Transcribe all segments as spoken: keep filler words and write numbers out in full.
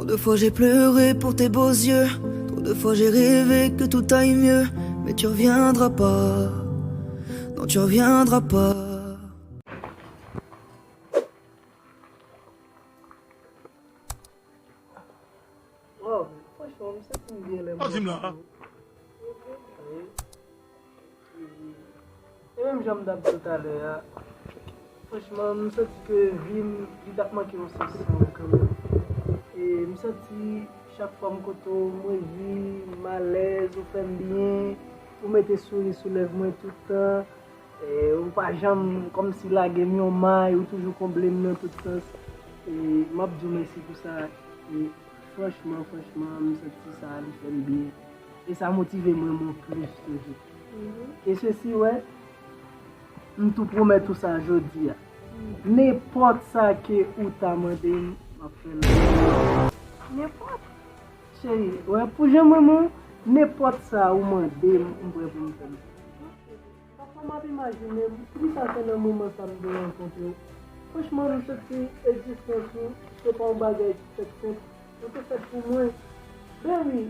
De fois j'ai pleuré pour tes beaux yeux, trop de fois j'ai rêvé que tout aille mieux, mais tu reviendras pas, non tu reviendras pas. Wow, franchman, m santi m byen lè m... Pa di m la. E menm jan m t ap di w talè a, franchman, m santi ke vi m, li t ap manke yon sans pou mwen kanmenm. E m santi chak fwa m kote w, m revi, m alèz, ou fè m byen, ou mete souri sou lèv mwen tout tan. E ou pa janm kòmsi lage m yon may, ou toujou konble m nan tout sans. E m ap di w mèsi pou sa. E franchman, franchman, m santi sa li fè m byen. E sa motive mwen, mwen plis toujou. E sesi, wè, m tou pwomèt ou sa jodi a. Nenpòt sa ke ou ta mande m, m ap fè l. Nenpòt? Cheri, wè, pou jan mwen, mwen, nenpòt sa ou mande m, m prè pou m fè l. Pafwa m ap imajine m, kisa fè nan moman sa m te rankontre w. Franchman, m santi egzistans ou, se pa yon bagay ki fèt senp. Ou te fèt pou mwen. Ben wi.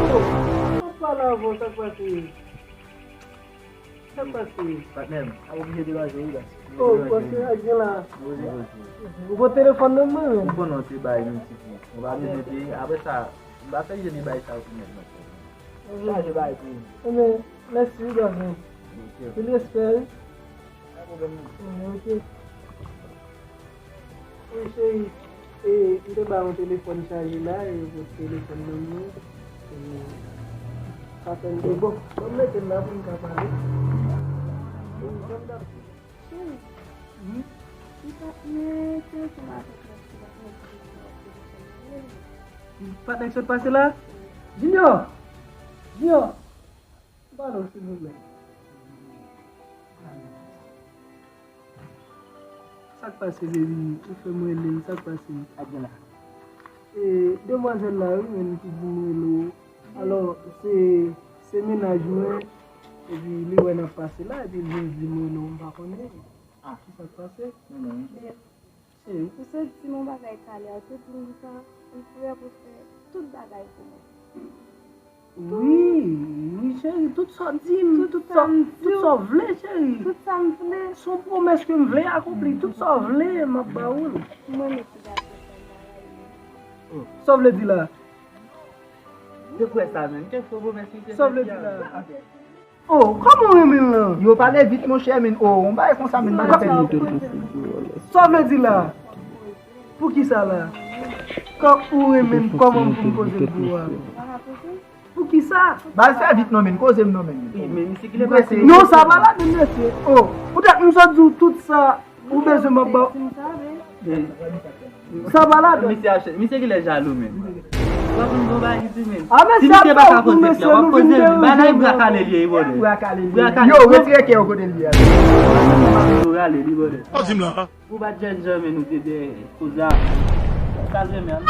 Oh, m ap pale avè w, sa k pase? Sa k pase? Patnè m, ap oblije degaje wi, baz. Oh, paske ak gen la. Ou pote telefòn nan mwen menm. Ou konnen w te bay yon ti fi. Ou pa bezwen peye. Apre sa, m pa fè jeni bay sa pou mèt non. Chaje bay pou ou. Ebyen, mèsi wi, gason. Ok. Pil respè wi. Pa pwoblèm non. Ok. Wi, cheri. E, m te ba yon telefòn chaje la, e, pou telefòn nan mwen. E, sa fè m te bon. Bon, m mete l la pou m ka pale. Cheri, m pa t mete ansanm avèk lòt fi la, mwen di w ap telefòn nan. Patnè k sot pase la? Junior! Junior! Pale w, silvouplè. Sa k pase, baby? Ou fè m rele m, sa k pase? Ak gen la. E, demwazèl la, wi, menm ki di m rele w. Alò, se, se mennaj mwen, epi li wè n ap pase la, epi li vin di m rele w, m pa konnen. Ah. Kisa k pase? Non, non. Cheri. Ou sot di m yon bagay talè a, ou te di m sa, ou prè pou fè tout bagay pou mwen. Wi, wi, cheri, tout sa w di m, tout sa, tout sa w vle, cheri. Tout sa m vle. Se yon pwomès ke m vle akonpli, tout sa w vle, m ap ba ou l. Mwen, mesi gason, sa m pa rayi. Sa w vle di la? Te kwè sa menm. Kèk fo pwomès misye fè. Sa w vle di la? Oh, kòman w renmen l lan? Yo pale vit, monchè, men. Oh, yon bagay konsa, men, pa ka pèdi. Sa w vle di la? Poukisa la? Kan ou renmen m, kòman m pou m koze l pou ou a? Poukisa? Baz, fè vit non, men, koze m non, men. Wi, men misye ki lè pase. Non, sa pa ladann, mesye. Oh, poutèt m sot di w tout sa. Ou bezwen m ap ba w. Sa pa ladan. Misye achte, misye genlè jalou menm. W ap vin gon bagay di menm. Ah, mesye, si misye pa ka poze pye, w ap poze li. Bagay bra kale li ye, brother. Bra kale li. Bra kale. Yo, retire kè yo kote li ye. Yo rale li, brother. Pa di m la. Ou bat jèn jan men nou te dèyè koze a. Sa jèmen an.